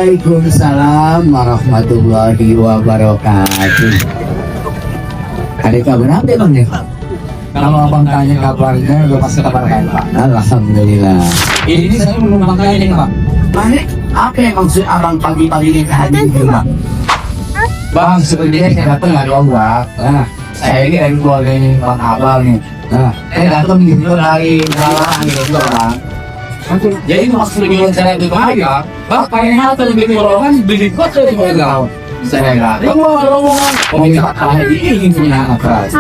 Waalaikumsalam warahmatullahi wabarakatuh. Ada kabar apa bang ya? Kalau abang tanya kabarnya, udah pasti kabar baik pak. Alhamdulillah. Ini saya menumpang kaya nih pak. Mana? Apa yang maksud abang pagi-pagi ini ke hati itu pak? Bang, sebenarnya saya datang nggak doang bang. Nah, saya ini dari keluarganya bang Abang nih. Nah, saya datang gitu dari Jalan gitu bang. Jadi maksudnya saya itu aja, bang pengen hal lebih kan beli kota di Pulau. Saya nggak, mau minta kaya ini punya anak keras.